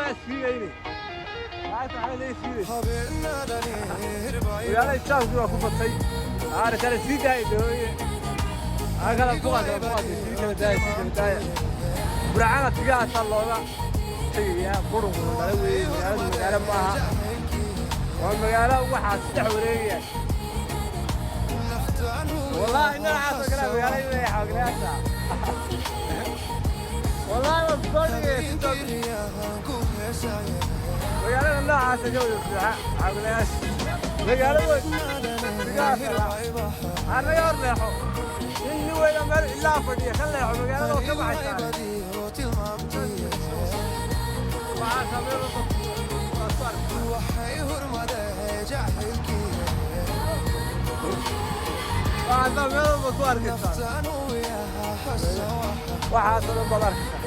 Annagaa siigayne lacagta waxba laga siigaysa. Magaalada jaamkii waa ku batay. Aare kale sii daaya dooye. Aa kala buqa, kala buqa, sii kala daaya, sii kala daaya. Burcana tigahaasaa looga tegayaa. Qurunku magaalo weeye. Magaaladu magaalo ma aha, waa magaalo waxaa saddex wareegaya. Wallaahi noocaas oo kale magaalo inay xooglayaasha. Wallaahi waa soo dhigaya TikTok. Magaalada noocaasa ka wada buuxa xooglayaasha. Magaalo weyn tigahaasa anaga hor leexo. Nin weyna meel ilaa fadhiya ka leexo, magaalada oo ka baxaysaa. Waxaa meel walba waa ku arkay. Waxaasaa meel walba ku arkaysaa. Waxaasoo dhan baad arkaysaa.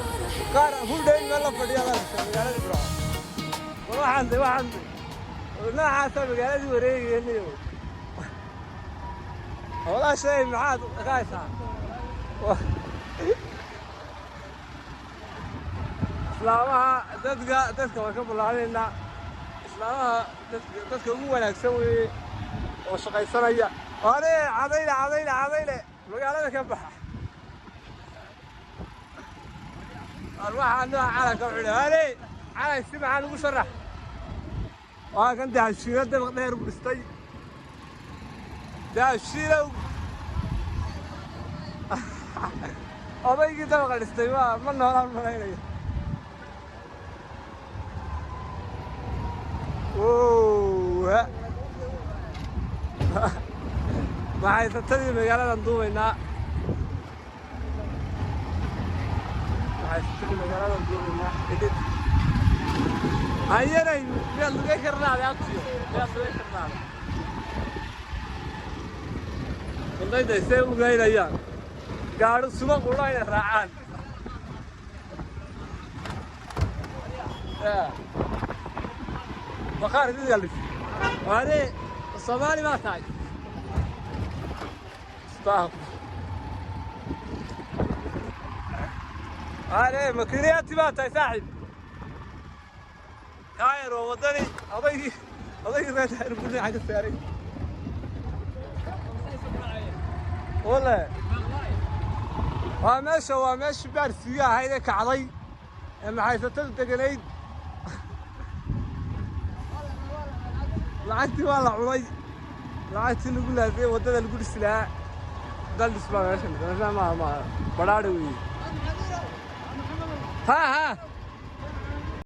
Qaar hudhayn meel la fadhiyaad arkaysaa magaalada Burco. War waxaan de noocaasaa magaaladii wareegaynayo. Walaashay, maxaad ka haysaa? Islaamaha dadka waan ka bilaabanaynaa. Islaamaha dadka ugu wanaagsan weeye oo shaqaysanaya. Ane cadayle, cadayle, cadayle, magaalada ka baxa. War waxaa nooca calanka u xidhay. Ane calan si maxaan ugu sharax. Waa kan Dahabshiilo, dabaq dheer u dhistay Dahabshiilow. Odaygii dabaqa dhistay waa ma noolaan malaynayo. Wow. Maxaysatadii magaaladan duubaynaa. Maxaysatadii magaaladan duubaynaa. Edit. Hayanay, miyaad lugay karnaade abtiyo? Miyaad lugay karnaade? Ardayda isay u lugaynayaan. Gaadho suma qura inay raacaan. Yeah. Bakhaar idin dhis. Waane Soomaali baa tahay. Stop. Waane makriyaati baa tahay saaxiib. Taayir waa wadani odaygii reer taayir buu dhinaca ka saaray. Wale. Waa meesha baarsiga ahayd ee kacday ee maxaysatada deganayd. Lacagtii waa la cunay. Lacagtii lagu laasay waddada lagu dhisi lahaa. Dal dhismaa meeshan. Meeshan ma badhaadhe weeye. Ha ha.